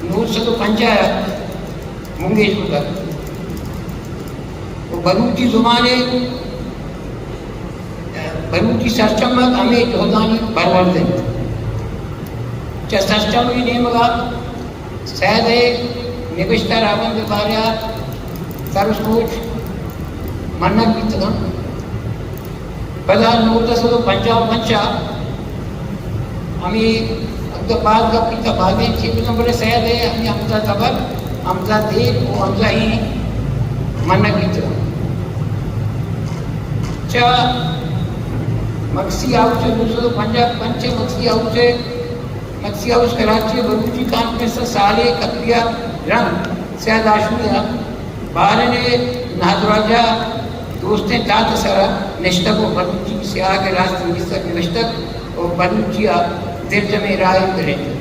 نو سد و پنجاہ ء منگیج بوتگ و بلوچی زبان ء بلوچی سرچمگ ہمے جہدانی برورد انت۔ چہ سرچمگی نیمگ ء سید ء نبشتہ رہبند ء بارہ ء سر و سوچ منگ بیتگ انت۔ پدا نوزدہ سد و پنجاہ و پنچ ء ہمے اگہ باز گپ بیتہ، بازیں چیز بزاں، بلے سید ء ہمے حمزہ زبر، حمزہ زیر و حمزہ ای منگ بیتہ۔ چہ مگسی ہاؤس ء نوزدہ سد و پنجاہ و پنچ ء مگسی ہاؤس ء، مگسی ہاؤس کراچی ء بلوچی کانفرنس ء سالے کتبی ء رند سید آشوری ء بارن ء نادراہجاہ دوستیں تات ء سرا نشتگ و بلوچی سیاہگ ء راست نویسگ نوشتگ و بلوچی ء دلجمیں راہے ترینتگ۔